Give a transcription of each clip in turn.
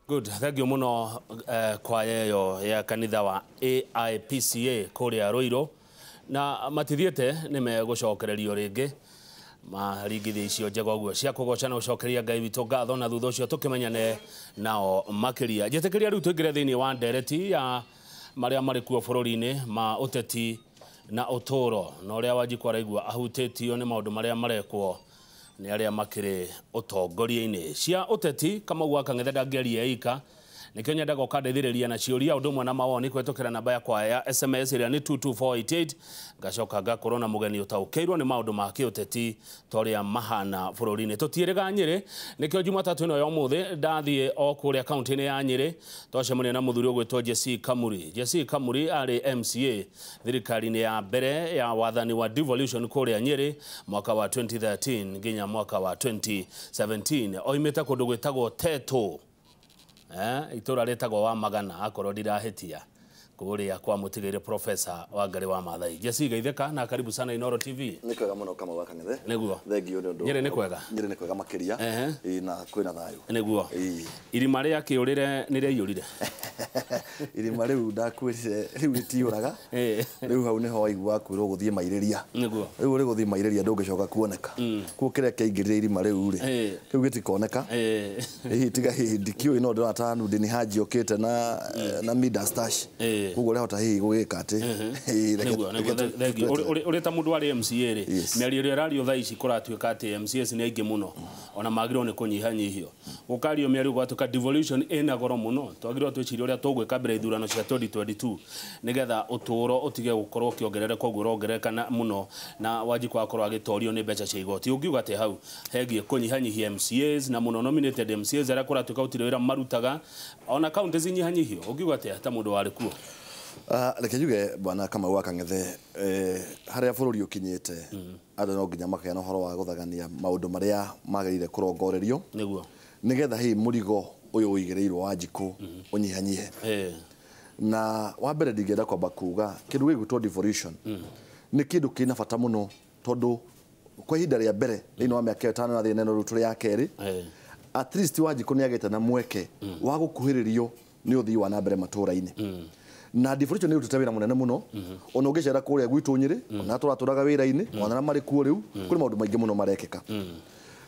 Good, thank you muno kwaya ĩyo ya kanitha wa AIPCA kũrĩa Ruiru na matithiĩte nĩ megũcokererio rĩngĩ maringithia icio njega ũguo cia kũgoca na gũcokeria Ngai witũ ngatho na thutha ũcio tũkĩmenyane nao makĩria. Njĩtĩkĩria rĩu tũingĩre thĩinĩ wa ndereti ya marĩa marĩ kuo bũrũri-inĩ ma ũteti na ũtũũro na ũrĩa Wanjikũ araigua ahutĩtio nĩ maũndũ marĩa marekwo nĩ arĩa makĩrĩ ũtongoria-inĩ cia ũteti. Kamau wa Kang'ethe ndangĩaria ika, nĩkĩo nyendaga ũkandeithĩrĩria na ciũria ũndũ ũmwe na mawoni kũhetũkĩra namba yakwa ya SMS ĩrĩa nĩ 22488, ngacoka ngakorwo na mũgeni ũtaũkĩirwo nĩ maũndũ ma kĩũteti ta ũrĩa mahana bũrũri-inĩ. Tũtiĩrĩga Nyĩrĩ, nĩkĩo Jumatatũ ĩno ya ũmũthĩ ndathiĩ o kũrĩa kaunti-inĩ ya Nyĩrĩ twacemania na mũthuri ũgwĩtwo Jesse Kamuri. Jesse Kamuri arĩ MCA thirikari-inĩ ya mbere ya wathani wa devolution kũrĩa Nyĩrĩ mwaka wa 2013 nginya mwaka wa 2017. Oimĩte kũndũ gwĩtagwo Teto, itũra rĩtagwo wa Magana akorwo ndirahĩtia, kũrĩa kwa mũtigĩire Professor Wangari wa Maathai. Jesse geithĩka na karibu sana Inooro TV. Nĩ kwega mũno Kamau wa Kang'ethe. Nĩguo. Thengiũ nĩ ũndũ. Nyĩrĩ nĩ kwega? Nyĩrĩ nĩ kwega makĩria. Ĩĩ, na kwĩna thayũ. Nĩguo. Ĩĩ. Irima rĩa kĩũrĩre nĩ rĩaiyũrire? Irima rĩu ndakwĩrire rĩu rĩtiyũraga. Rĩu hau nĩho waigua kwĩrwo gũthiĩ mairĩria. Nĩguo. Rĩu ũrĩ gũthiĩ mairĩria ndũngĩcoka kuoneka. Kuo kĩrĩa kĩaingĩrire irima rĩu rĩ, kĩu gĩtikoneka. Hihi tiga hihi ndikĩũĩ no ndĩrona ta Nurdin Haji okĩte na mida stash. Koguo ũrahota hihi gũgĩka atĩ. Ĩĩ, Nĩguo, thengiũ. Ũrĩ ta mũndũ warĩ MCA rĩ, mĩario ĩrĩa ĩrario thaa ici kũratuĩka atĩ MCAs nĩ aingĩ mũno ona magĩrĩirwo nĩ kũnyihanyihio. Gũkario mĩario gwatuĩka devolution ĩna goro mũno, twagĩrĩirwo twĩcirie ũrĩa tũgwĩka mbere ya ithurano cia 2022 nĩgetha ũtũũro ũtige gũkorwo ũkĩongerereka ũguo ũrongerereka mũno na Wanjikũ akorwo agĩtorio nĩ mbeca cia igoti. Ũngiuga atĩ hau hegiĩ kũnyihanyihia MCAs na mũno nominated MCAs arĩa kũratuĩka gũtirĩ wĩra marutaga ona kaunti cinyihanyihio, ũngiuga atĩa ta mũndũ warĩ kuo? Reke njuge bwana Kamau wa Kang'ethe, harĩa bũrũri ũkinyĩte andũ no nginya makagĩa na ũhoro wa gũthagania maũndũ marĩa magĩrĩire kũrongorerio nĩgetha hihi mũrigo ũyũ ũigĩrĩirwo Wanjikũ ũnyihanyihe. Na wa mbere ndingĩenda kwamba kuga kĩndũ gĩgwĩtwo devolution nĩ kĩndũ kĩna bata mũno tondũ kwa ihinda rĩa mbere thĩinĩ wa mĩaka ĩtano na thĩna ĩno rĩu tũrĩ ya kerĩ, at least Wanjikũ nĩ agĩte na mweke wa gũkuhĩrĩrio nĩ ũthii wa na mbere matũra-inĩ. Na devolution nĩ ĩrutĩte wĩra mũnene mũno ona ũngĩcera kũrĩa gwitũ Nyĩrĩ ona tũratũraga wĩra-inĩ ona arĩa marĩ kuo rĩu kũrĩ maũndũ maingĩ mũno marekĩka.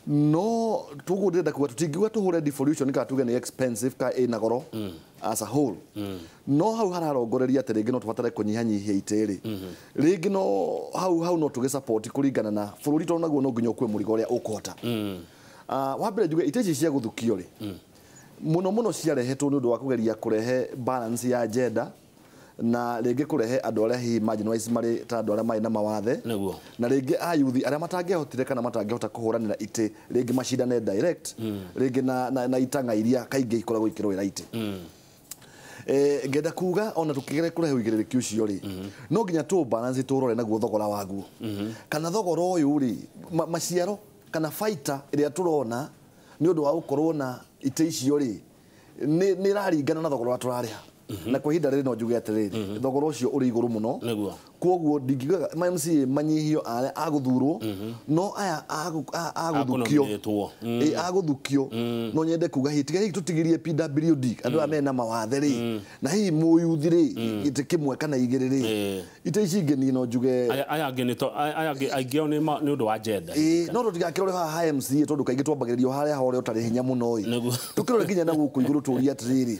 No tuguo ndĩrenda kuga tũtingiuga tũhũre devolution kana tuge nĩ expensive ka ĩna goro as a whole. No hau hararongoreria atĩ rĩngĩ no tũbatare kũnyihanyihia itĩ rĩ, rĩngĩ no hau no tũgĩ support kũringana na bũrũri tondũ naguo no nginya ũkue mũrigo ũrĩa ũkũhota. Wa mbere njuge itĩ ici cia gũthukio rĩ, mũno mũno ciarehetwo nĩ ũndũ wa kũgeria kũrehe balance ya gender na rĩngĩ kũrehe andũ arĩa hihi marginalized marĩ ta andũ arĩa marĩ na mawathe. Na rĩngĩ ayuthi arĩa matangĩahotire kana matangĩhota kũhũranĩra itĩ rĩngĩ macindane direct rĩngĩ na itang'a iria kaingĩ ikoragwo ikĩrũĩra itĩ. Ngenda kuga ona tukigere kũrehe ũigĩrĩrĩki ũcio rĩ, no nginya tũ balance tũrore naguo thogora waguo. Kana thogora ũyũ rĩ, maciaro kana baita ĩrĩa tũrona nĩ ũndũ wa gũkorwo na itĩ icio rĩ, nĩ ĩraringana na thogora ũrĩa tũrarĩha. Na kwa ihinda rĩrĩ no njuge atĩrĩrĩ, thogora ũcio ũrĩ igũrũ mũno. Koguo ndingiuga ma MCA manyihio arĩa agũthurwo, no aya agũthukio. Akũnominĩtwo. Ĩ, agũthukio. No nyende kuga hihi tiga hihi tũtigirie PWD andũ aya mena mawathe rĩ, na hihi mũyuthi rĩ, gĩtĩ kĩmwe kana igĩrĩ rĩ. Itĩ ici ingĩ niĩ no njuge Aya angĩ nĩ to, aya angĩ aingĩ ao nĩ ũndũ wa gender. Ĩ, no tũtigakĩrore haha ha MCA tondũ kaingĩ twambagĩrĩrio harĩa horĩa ũtarĩ hinya mũno ĩ. Tũkĩrore nginya na gũkũ igũrũ tũrie atĩrĩrĩ,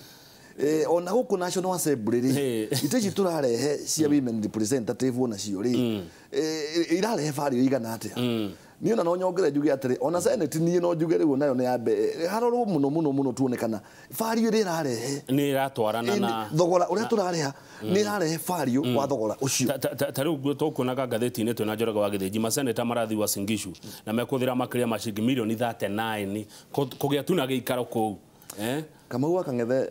ona gũkũ National Assembly rĩ, itĩ ici tũrarehe cia women representative ona cio rĩ, irarehe value igana atĩa? Niĩ ona no nyongere njuge atĩrĩ, ona Senate niĩ no njuge rĩu nayo nĩ yambe harorwo mũno mũno mũno tuone kana value ĩrĩa ĩrarehe nĩ ĩratwarana na thogora ũrĩa tũrarĩha nĩ ĩrarehe value wa thogora ũcio. Ta rĩu tũkuonaga ngathĩti-inĩ twĩna Njoroge wa Gĩthĩnji maseneta marathiĩ Uasin Gishu na mekũhũthĩra makĩria ma ciringi mirioni 39 kũgĩa tu na gĩikaro kũu. Kamau wa Kang'ethe,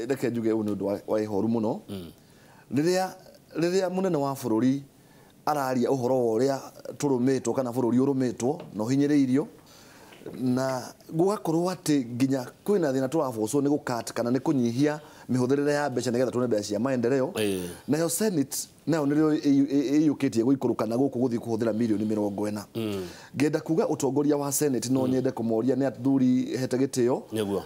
reke njuge ũyũ nĩ ũndũ wa ihoru mũno. Rĩrĩa mũnene wa bũrũri araria ũhoro wa ũrĩa tũrũmĩtwo kana bũrũri ũrũmĩtwo na ũhinyĩrĩirio, Na gũgakorwo atĩ nginya kwĩna thĩna tũrabocwo nĩ gũkat kana nĩ kũnyihia mĩhũthĩrĩre ya mbeca nĩgetha tuone mbeca cia maendeleo. Nayo Senate nayo nĩrĩo ĩiyũkĩtie gũikũrũka na gũkũ gũthiĩ kũhũthĩra mirioni 40. Ngenda kuga ũtongoria wa Senate no nyende kũmoria nĩ athuri hete gĩtĩo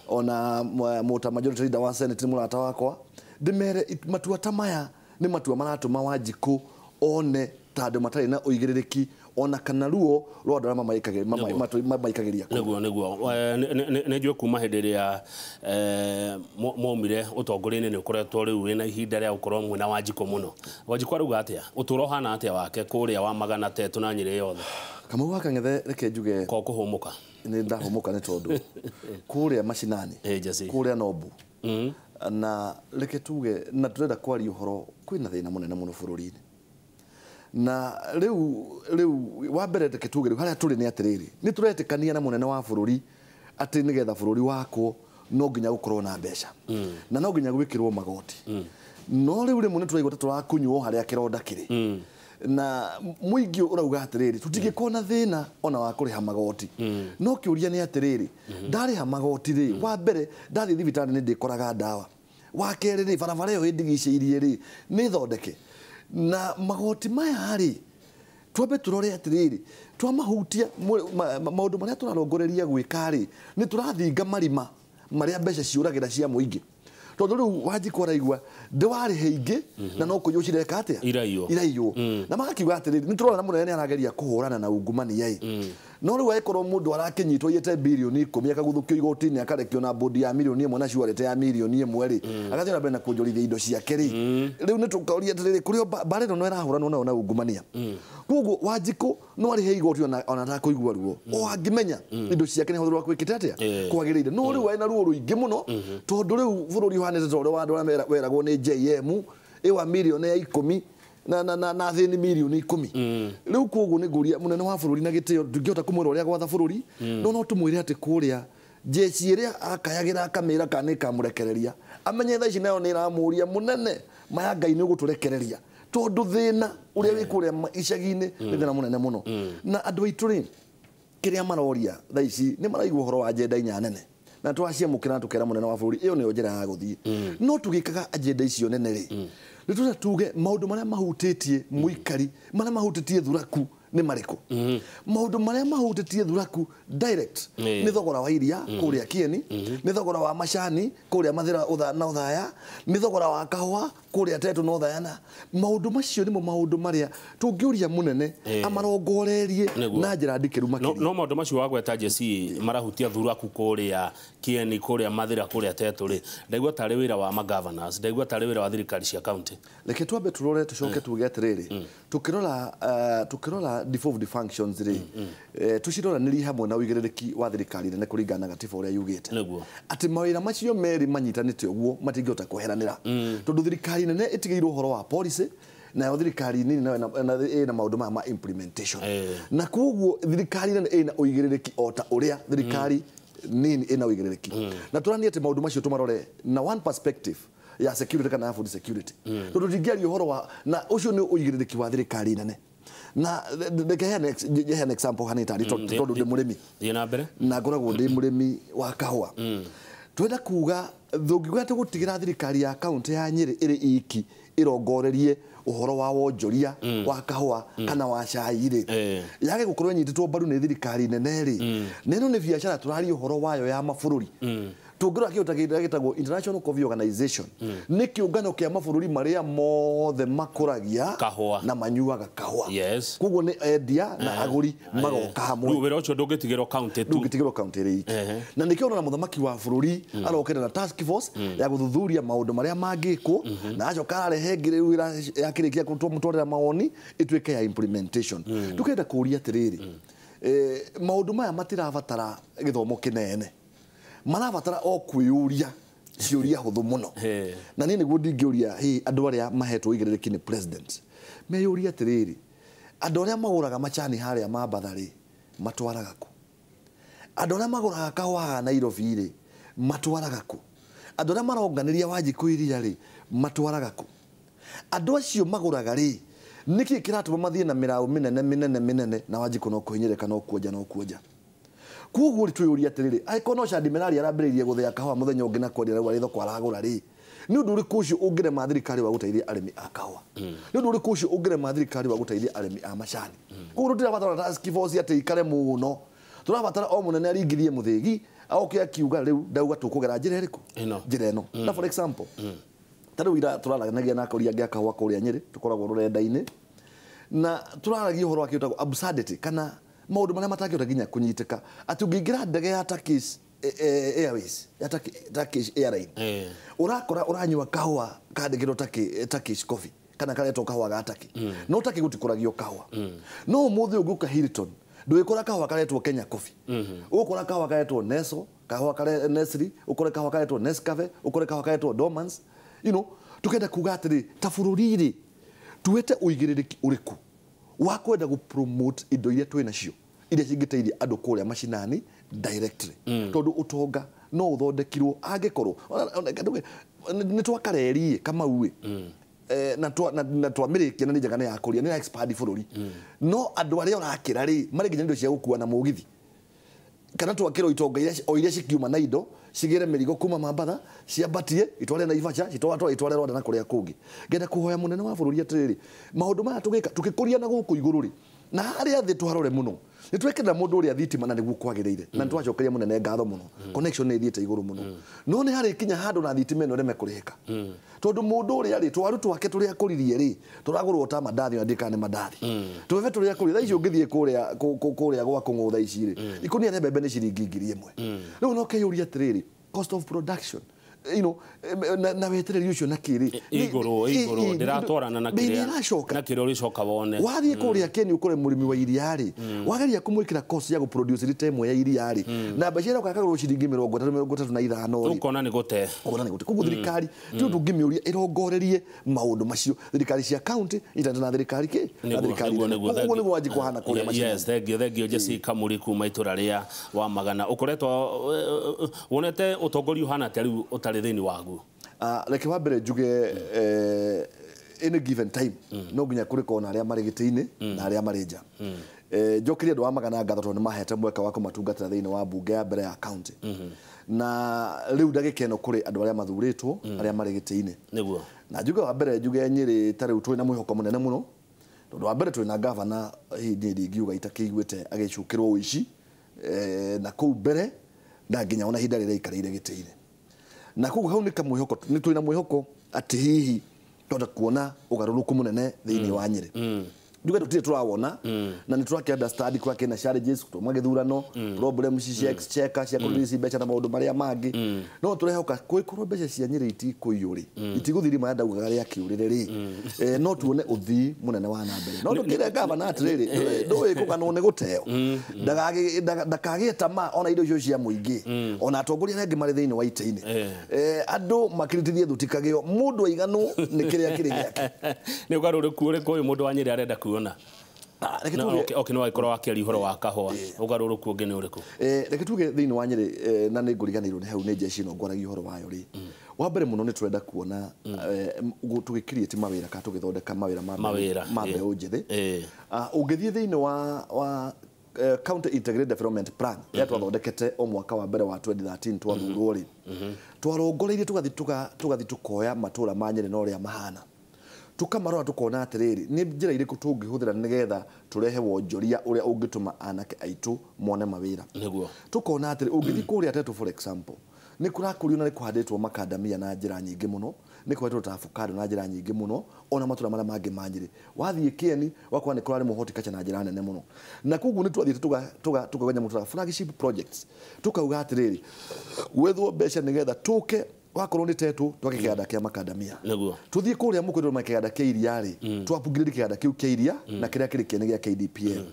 ona mũta majority leader wa Senate nĩ mũrata wakwa, ndĩmere matua ta maya nĩ matua maratũma Wanjikũ one ta andũ matarĩ na ũigĩrĩrĩki ona kana ruo rwa andũ arĩa mamaikagĩria. Nĩguo nĩ njũĩ kuma hĩndĩ ĩrĩa mwaumire ũtongoria-inĩ nĩ ũkoretwo rĩu wĩna ihinda rĩa gũkorwo mwĩna Wanjikũ mũno. Wanjikũ arauga atĩa? Ũtũũro ũhana atĩa wake kũrĩa wa Magana Tetũ na Nyĩrĩ yothe? Kamau wa Kang'ethe reke njuge ko kũhũmũka. Nĩ ndahũmũka nĩ tondũ kũrĩa macinani, kũrĩa Nobu, na reke tuge na tũrenda kwaria ũhoro kwĩna thĩna mũnene mũno bũrũri-inĩ. Na rĩu wa mbere reke tuge rĩu harĩa tũrĩ nĩ atĩrĩrĩ, nĩ tũretĩkania na mũnene wa bũrũri atĩ nĩgetha bũrũri wakwo no nginya gũkorwo na mbeca na no nginya gwĩkĩrwo magoti. No rĩu rĩmwe nĩ tũraigua ta tũrakunywo harĩa kĩronda kĩrĩ. Na mũingĩ ũrauga atĩrĩrĩ, tũtingĩkorwo na thĩna ona wa kũrĩha magoti. No kĩũria nĩ atĩrĩrĩ, ndarĩha magoti rĩ, wa mbere ndathiĩ thibitarĩ nĩ ndĩkoraga ndawa, wa kerĩ rĩ, barabara ĩyo ĩndigicĩirie rĩ, nĩ thondeke. Na magoti maya rĩ, twambe tũrore atĩrĩrĩ, twamahutia maũndũ marĩa tũrarongoreria gwĩka rĩ, nĩ tũrathinga marima marĩa mbeca ciũragĩra cia mũingĩ. Tondũ rĩu Wanjikũ araigua ndĩwarĩhe ingĩ na no kũiywo cireka atĩa? Iraiywo. Na magakiuga atĩrĩrĩ, nĩ tũrona mũnene nĩ arageria kũhũrana na ungumania ĩ. No rĩu angĩkorwo mũndũ arakĩnyitwo aiyĩte birioni 10 akaguthũkio igoti-inĩ akarekio na bodi ya mirioni 1 na ciwarĩte ya mirioni 1 rĩ, agathiĩ na mbere na kuonjorithia indo ciake rĩ, rĩu nĩ tũkoria atĩrĩrĩ, kũrĩa mbara ĩno no ĩrahũranwo nayo na ungumania. Koguo Wanjikũ no arĩhe igoti ona atakũigua ruo, o angĩmenya indo ciake nĩ hũthĩrwo kwĩkĩte atĩa kwagĩrĩire. No rĩu arĩ na ruo rũingĩ mũno tondũ rĩu bũrũri ũhanĩte ta ũrĩa wa andũ arĩa weragwo nĩ JM ĩwa mirioni ya 10 na athĩni mirioni 10. Rĩu koguo nĩ ngũria mũnene wa bũrũri na gĩtĩo, ndingĩhota kũmwĩra ũrĩa gwatha bũrũri, no tũmwĩre atĩ kũrĩa jeshi ĩrĩa akayagĩra akamĩra kana ĩkamũrekereria, amenye thaa ici nayo nĩ ĩramũria mũnene maya Ngai nĩ ũgũtũrekereria, tondũ thĩna ũrĩa wĩ kũrĩa icagi-inĩ nĩ thĩna mũnene mũno. Na andũ aitũ rĩ, kĩrĩa maroria thaa ici nĩ maraigua ũhoro wa agenda inya nene, na twaciamũkĩra na tũkera mũnene wa bũrũri ĩyo nĩyo njĩra ya gũthiĩ. No tũgĩkaga agenda icio nene rĩ, nĩ tũrenda tuge maũndũ marĩa mahutĩtie mũikari, marĩa mahutĩtie thuraku nĩ marĩkũ. Maũndũ marĩa mahutĩtie thuraku direct nĩ thogora wa iria kũrĩa Kieni, nĩ thogora wa macani kũrĩa Mathĩra na Othaya, nĩ thogora wa kahũa kũrĩa Tetũ na Othaya. Na maũndũ macio nĩmo maũndũ marĩa tũngĩũria mũnene amarongorerie na njĩra ndikĩru makĩria. No maũndũ macio wagweta Jesse marahutia thuraku kũrĩa Kieni, kũrĩa Mathĩra, kũrĩa Tetũ rĩ, ndaigua tarĩ wĩra wa magovernors, ndaigua tarĩ wĩra wa thirikari cia county. Reke twambe tũrore tũcoke tuge atĩrĩrĩ, tũkĩrora devolved functions rĩ, tũciroranĩrie hamwe na ũigĩrĩrĩki wa thirikari nene kũringana na gatiba ũrĩa yugĩte, atĩ mawĩra macio merĩ manyitanĩte ũguo matingĩhota kweheranĩra, tondũ thirikari nene ĩtigĩirwo ũhoro wa policy, nayo thirikari nini nayo ĩna maũndũ maya ma implementation. Na koguo thirikari nene ĩna ũigĩrĩrĩki o ta ũrĩa thirikari nini ĩna ũigĩrĩrĩki. Na tũranie atĩ maũndũ macio tũmarore na one perspective ya security kana ya food security, tondũ ndingĩaria ũhoro wa na ũcio nĩ ũigĩrĩrĩki wa thirikari nene. Na reke heane example hanini tarĩ tondũ ndĩ mũrĩmi na ngoragwo ndĩ mũrĩmi wa kahũa. Twenda kuga thũngiuga atĩ gũtigĩra thirikari ya kaunti ya Nyĩrĩ ĩrĩ iki ĩrongorerie ũhoro wa wonjoria wa kahũa kana wa cai rĩ, yage gũkorwo ĩnyitĩtwo mbaru nĩ thirikari nene rĩ, na ĩno nĩ biacara tũraria ũhoro wayo ya mabũrũri. Tũngĩrora kĩndũ ta kĩrĩa gĩtagwo International Coffee Organization, nĩ kĩũngano kĩa mabũrũri marĩa mothe makũragia kahũa na manyuaga kahũa. Koguo nĩ endia na agũri magoka hamwe. Rĩu wĩra ũcio ndũngĩtigĩrwo county tu, ndũngĩtigĩrwo county ĩrĩ iki. Na nĩkĩo ũrona mũthamaki wa bũrũri arokire na task force ya gũthuthuria maũndũ marĩa mangĩkwo, na acoka arehe ĩngĩ rĩu yakĩrĩkia kũmũtwarĩra mawoni ĩtuĩke ya implementation. Tũkenda kũũria atĩrĩrĩ, maũndũ maya matirabatara gĩthomo kĩnene, marabatara o kwĩyũria ciũria hũthũ mũno. Na niĩ nĩguo ndingĩũria hihi andũ arĩa mahetwo ũigĩrĩrĩki nĩ president meyũrie atĩrĩrĩ, andũ arĩa magũraga macani harĩa Mambatha rĩ matwaraga kũ? Andũ arĩa magũraga kahũa haha Nairobi rĩ matwaraga kũ? Andũ arĩa maronganĩria Wanjikũ iria rĩ matwaraga kũ? Andũ acio magũraga rĩ, nĩkĩ kĩratũma mathiĩ na mĩraũ mĩnene mĩnene mĩnene na Wanjikũ no kũhinyĩrĩka no kuonja no kuonja? Koguo ri twiyuria atiriri, angĩkorwo no Shadi Merari arambĩrĩirie gũthĩa kahũa mũthenya ũngĩ na kwendia rĩu arĩ thoko aragũra rĩ, nĩ ũndũ ũrĩkũ ũcio ũngĩrema thirikari wa gũteithia arĩmi a kahũa? Nĩ ũndũ ũrĩkũ ũcio ũngĩrema thirikari wa gũteithia arĩmi a macani? Koguo tũtirabatara task force atĩ ikare mũno, tũrabatara o mũnene aringithie mũthĩgi oke akiuga rĩu ndauga tũkũgera njĩra ĩrĩkũ, njĩra ĩno. Na for example, ta rĩu ira tũraranagia na akũria angĩ a kahũa kũrĩa Nyĩrĩ, tũkoragwo rũrenda-inĩ, na tũraragia ũhoro wa kĩndũ absurdity kana maũndũ marĩa matangĩhota nginya kũnyitĩka, atĩ ũngĩingĩra ndege ya Turkish Airways, ya Turkish Airline, ũrakora ũranyua kahũa kandĩkĩtwo Turkish coffee kana karetwo kahũa ga Turkey, no Turkey gũtikũragio kahũa. No ũmũthĩ ũngĩũka Hilton ndũgĩkora kahũa karetwo Kenya coffee, ũgũkora kahũa karetwo Nestle, kahũa kare Nestle, ũkore kahũa karetwo Nescafe, ũkore kahũa karetwo Dormans. You know, tukenda kuga atĩrĩ ta bũrũri rĩ, tuwete ũigĩrĩrĩki ũrĩkũ wa kwenda gũ promote indo iria twĩ nacio iria cingĩteithia andũ kũrĩa macinani directly, tondũ ũtonga no ũthondekirwo angĩkorwo nĩ twaka reri Kamau ĩ, na twamĩrĩkia na nĩ njega nĩ yakũria nĩ expand bũrũri, no andũ arĩa ũrakĩra rĩ marĩ nginya indo cia gũkua na mũgithi, kana twakĩrwo itonga o iria cikiuma na indo cigĩre mĩrigo kuma Mambatha ciambatie itware Naivasha citware itware Rwanda na kũrĩa kũngĩ. Ngenda kũhoya mũnene wa bũrũri atĩrĩrĩ, maũndũ maya tũgĩka tũgĩkũria na gũkũ igũrũ rĩ, na harĩa thĩ tũharore mũno, nĩ twekĩrĩra mũndũ ũrĩa thitima na nĩguo kwagĩrĩire, na nĩ twacokeria mũnene ngatho mũno, connection nĩ ĩthiĩte igũrũ mũno, no nĩ harĩ kinya handũ na thitima ĩno ĩreme kũrĩhĩka, tondũ mũndũ ũrĩa rĩ twaru twake tũrĩa akũririe rĩ tũragũrwo ta mandathi ona ndikana nĩ mandathi, tũbebe tũrĩa akũririe thaa ici ũngĩthiĩ kũrĩa gwa kũng'ũ thaa ici rĩ, ikũnia rĩa mbembe nĩ ciringi 1,000. Rĩu no keyũria atĩrĩrĩ, cost of production, you know, na wetereri ucio na kiri iguru iguru ndiratwarana na kiria na kiria uricoka wone wathie kuria Kenya ukore murimi wa iria ri wageria kumwikira cost ya guproduce lita imwe ya iria ri na mbeca ira ukakagurwo ciringi 35 ri ukona ni gute ukona ni gute. Koguo thirikari ti undu ngimiuria irongorerie maundu macio, thirikari cia county itanda na thirikari ki na thirikari koguo niguo wanji kuhana kuria macio. Yes, thank you, thank you Jesse Kamuri kuma itura ria wa Magana. Ukoretwo wonete utongoria uhana atia riu utari thiini waguo? Reke wa mbere njuge any given time no nginya kũrĩ na arĩa marĩ gĩtĩ-inĩ na arĩa marĩ nja. Njokerie andũ a Magana ngatho tondũ nĩ mahete mweke wa kũmatungatĩra thĩinĩ wa mbunge ya mbere ya county, na rĩu ndagĩka ĩno kũrĩ andũ arĩa mathurĩtwo arĩa marĩ gĩtĩ-inĩ. Nĩguo na njuge wa mbere njuge Nyĩrĩ ta rĩu twĩ na mwĩhoko mũnene mũno, tondũ wa mbere twĩ na gavana hihi niĩ ndingiuga itakĩiguĩte agĩcukĩrwo ũici na kũu mbere na nginya ona ihinda rĩrĩa aikarĩire gĩtĩ-inĩ, na koguo hau nĩ kamwĩhoko, nĩ twĩna mwĩhoko atĩ hihi twenda kuona ũgarũrũku mũnene thĩinĩ wa Nyĩrĩ. Njuge tũtirĩ tũrawona na nĩ tũrakĩ understand kwa kĩna challenges tuma gĩthurano, problems cia exchequer cia kũrelease mbeca na maũndũ marĩa mangĩ, no tũrehoka kwĩkorwo mbeca cia Nyĩrĩ itikũiyũ rĩ, itigũthiri marĩa ndaugaga rĩa kĩũrĩre rĩ, no tuone ũthii mũnene wa na mbere. No ndũkĩre gavana atĩrĩrĩ, ndũĩ kũganwo nĩ gũteo, ndakagĩe tamaa ona indo icio cia mũingĩ, ona atongoria arĩa angĩ marĩ thĩinĩ wa itĩ-inĩ, andũ makiritithie thuti kagĩo mũndũ aiganwo nĩ kĩrĩa kĩrĩ gĩake. Nĩ ũgarũrũku ũrĩkũ ũyũ mũndũ wa Nyĩrĩ arenda kuona? Okay, no aikorwo akĩaria ũhoro wa kahũa, ũgarũrũku ũngĩ nĩ ũrĩkũ? Reke tuge thĩinĩ wa Nyĩrĩ, na nĩ ngũriganĩirwo nĩ hau nĩ jeshi ĩno ngwaragia ũhoro wayo rĩ, wa mbere mũno nĩ tũrenda kuona tũgĩcreate mawĩra kana tũgĩthondeka mawĩra ma mbeũ njĩthĩ. Ũngĩthiĩ thĩinĩ wa County Integrated Development Plan ya twathondekete o mwaka wa mbere wa 2013 twathurwo rĩ, twarongoreirie tũgathiĩ tũkoya matũra ma Nyĩrĩ na ũrĩa mahana, tukamarora tukona atiriri ni njira iriku tungihũthĩra nigetha turehe wonjoria uria ungituma anake aitu mone mawira. Niguo tukona atiri ungithi kuria Tetu for example ni kurakurio na ni kuhanditwo makandamia na njira nyingi muno, ni kuhanditwo ta avocado na njira nyingi muno, ona matura maria mangi ma Nyĩrĩ. Wathie Kieni wakwa ni kurarĩmwo horticulture na njira nene muno, na koguo ni twathiĩte tukaganya mutura flagship projects, tukauga atiriri gwethwo mbeca nigetha tuke wakorwo ni Tetu twake kiganda kia makandamia. Niguo tuthie kuria mukwirwo ma kiganda kia iria ri, twapugirire kiganda kiu kia iria na kiria kiri kiene gia KDPL.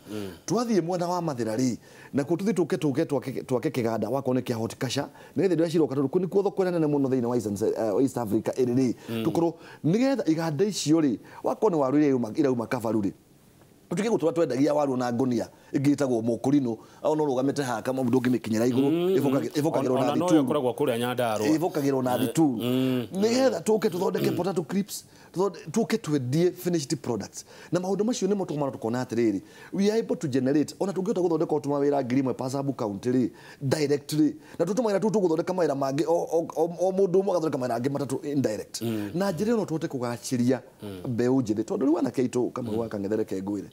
Twathie mwena wa Mathira ri, na kuo tuthie tuke tuke twake kiganda wakorwo ni kia horticulture nigetha indo ciroka tondu nikuo thoko nene muno thiini wa East Africa iri ri, tukorwo nigetha iganda icio ri wakorwo ni waru iria irauma Kabaru ri, tutige gutura twendagia waru na ngonia ingitagwo mukurino au no rugamite haka mundu ngimikinyira iguru ivukagirwo na thituru ona no ikoragwo kuria Nyandarua ivukagirwo na thituru nigetha tuke tuthondeke potato crisps Tuke twendie finished products na maundu macio nimo tũmana tukona atiriri we are able to generate ona tungihota guthondeka tuma wira 1000 per sub county ri directly na tutuma tu tuguthondeka mawira mangi o mundu umwe agathondeka mawira angi matatu indirect na njira ino tuhote kugaciria mbeu njithi tondu riu anake aitu Kamau wa Kang'ethe reke ngwire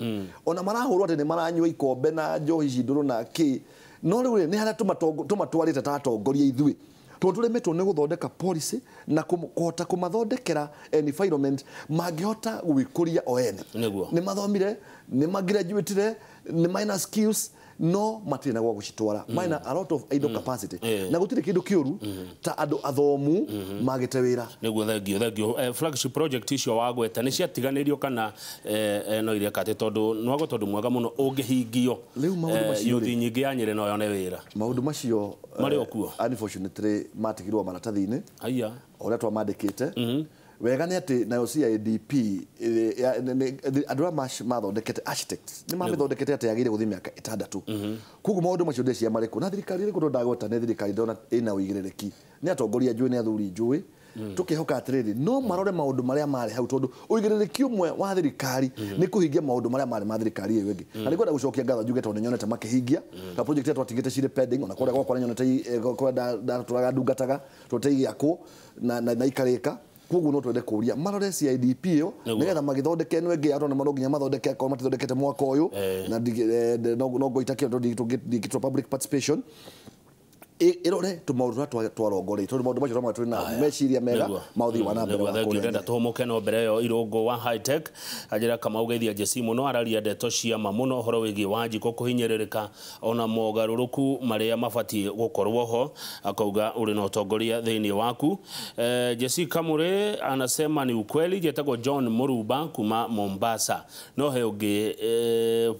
ona marahurwo ati ni maranyua ikombe na njohi cinduru na ki no riu ni haria tumatwarite ta atongoria ithuĩ tondu turemetwo nĩ gũthondeka policy na kũhota kũmathondekera environment mangĩhota gwĩkũria o ene. Nĩ mathomire, nĩ magraduatire, nĩ minor skills no matirĩ na gwa gũcitwara, maina a lot of idle capacity na gũtirĩ kĩndũ kĩũru ta andũ athomu magĩte wĩra. Nĩguo, thengio thengio. Flagship project icio wagweta nĩ ciatiganĩrio kana no ireka atĩ tondũ nĩwagweta tondũ mwega mũno ũngĩhingio rĩu maũndũ macio yuthi nyingĩ ya Nyĩrĩ no yone wĩra. Maũndũ macio marĩ o kuo unfortunately matigirwo maratathi-inĩ haiya ũrĩa twamandĩkĩte. Wega nĩ atĩ nayo CIDP andũ arĩa mathondekete architects nĩ mamĩthondekete atĩ yagĩrĩire gũthiĩ mĩaka 6. Koguo maũndũ macio ndeciria marĩ kuo na thirikari ĩrĩkũ ndagweta nĩ thirikari ndona ĩna ũigĩrĩrĩki nĩ atongoria njũĩ nĩ athuri njũĩ tukihoka atiriri no marore maundu maria mari hau tondu uigiririki umwe wa thirikari ni kuhingia maundu maria mari ma thirikari iyo ingi. Na ningwenda gucokia ngatho njuge tondu nyonete makihingia ta project yetu twatigite cire pending ona kuria gwakwa nyonete kuria ndaturaga ndungataga twateigiakwo na ikarika. Koguo no twende kuria marore CIDP iyo nigetha magithondeke eno ingi ya tondu no nginya mathondeke akorwo matithondekete mwaka uyu na no ngoita kio tondu ndingitwo public participation irore tumaundu turia twarongore tondu maundu macio twa twina meciria mega mauthi wa na mbere wa kuria. Ndenda tuhumuke no mbere yo irungu wa high tech ajira Kamau geithia Jesse muno araria ndeto cia ma muno uhoro wigie Wanjikũ kuhinyĩrĩrĩka ona mogarũrũku maria mabatie gukorwo ho akauga uri na utongoria thiini waku. Jesse Kamure anasema ni ukweli. Jetagwo John Muruba kuma Mombasa no he ungi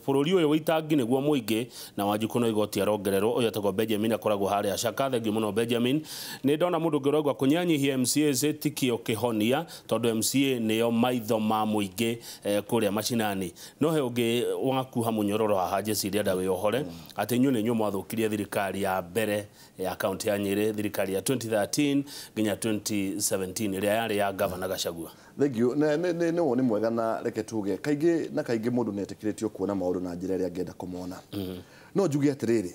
bururi uyu witangi niguo muingi na Wanjikũ no igoti arongererwo. Uyu etagwo Benjamin akoragwo haria Shaka. Thengiũ mũno Benjamin. Nĩ ndona mũndũ ũngĩ ũrauga kũnyanyihia MCAs tikio kĩhonia tondũ MCA nĩo maitho ma mũingĩ kũrĩa macinani. No he ũngĩ wakuha mũnyororo haha Jesse ndĩrenda wĩohore atĩ inyuĩ nĩ inyuĩ mwathũkirie thirikari ya mbere ya kaunti ya Nyĩrĩ, thirikari ya 2013 nginya 2017 ĩrĩa yarĩ ya Gavana Gachagua. Thank you. Nĩ woni mwega na reke tuge kaingĩ na kaingĩ mũndũ nĩ etĩkĩrĩtio kuona maũndũ na njĩra ĩrĩa angĩenda kũmona. No njuge atĩrĩrĩ,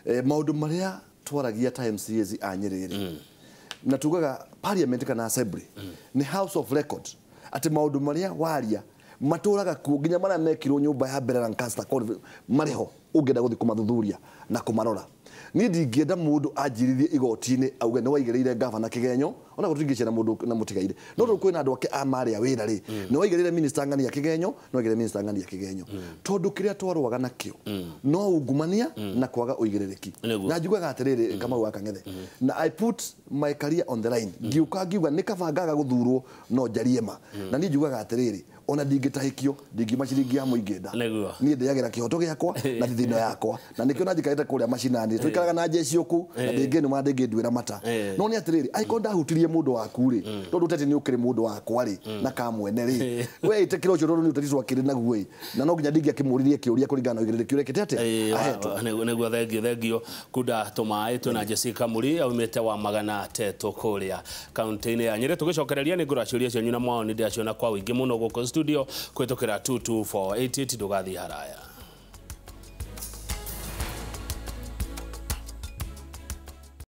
maũndũ marĩa twaragia ta MCAs a Nyĩrĩ na tugaga parliament kana assembly ni house of record ati maundu maria waria maturaga kuo nginya maria mekirwo nyumba ya mbere Lancaster marĩ ho ũngĩenda gũthiĩ kũmathuthuria na kũmarora. Niĩ ndingĩenda mũndũ anjirithie igoti-inĩ auge nĩ waigĩrĩire gavana kĩgenyo ona gũtingĩcera mũndũ na mũtigaire no tondũ kwĩna andũ ake a marĩa wĩra rĩ nĩ waigĩrĩire minister ng'ania kĩgenyo nĩ waigĩrĩire minister ng'ania kĩgenyo tondũ kĩrĩa twarũaga nakĩo no ungumania na kwaga ũigĩrĩrĩki. Na njugaga atĩrĩrĩ Kamau wa Kang'ethe na I put my career on the line ngiũka ngiuga nĩ kaba ngaga gũthurwo no njarie ma na niĩ njugaga atĩrĩrĩ ona ndingĩtahĩkio ndingiuma ciringi ya mũingĩ nda niĩ ndĩagĩra kĩhoto gĩakwa na thithino yakwa na nĩkĩo na njikarĩte kũrĩa macinani tũikaraga na jeshi kũu na ndĩngĩnuma ndĩngĩnduĩra mata. No nĩ atĩrĩrĩ angĩkorwo ndahutirie mũndũ waku rĩ tondũ ũteti nĩ ũkĩrĩ mũndũ wakwa rĩ na kamwene rĩ we ĩtĩkĩra ũcio tondũ nĩ ũteti twakĩrĩ naguo ĩ na no nginya ndingĩakĩmũririe kĩũria kũringana na ũigĩrĩrĩki ũrĩa ekĩte atĩa ahetwo. Nĩguo thengio thengio kunda tũmaĩ twĩna Jesse Kamuri aumĩte wa magana tetũ kũrĩa kaunti-inĩ ya Nyĩrĩ. Tũgĩcokereria nĩ ngũra ciũria cianyu na mawoni ndĩraciona kwa ũingĩ mũno gũkũ studio kũhĩtũkĩra 22488 ndũgathiĩ haraya.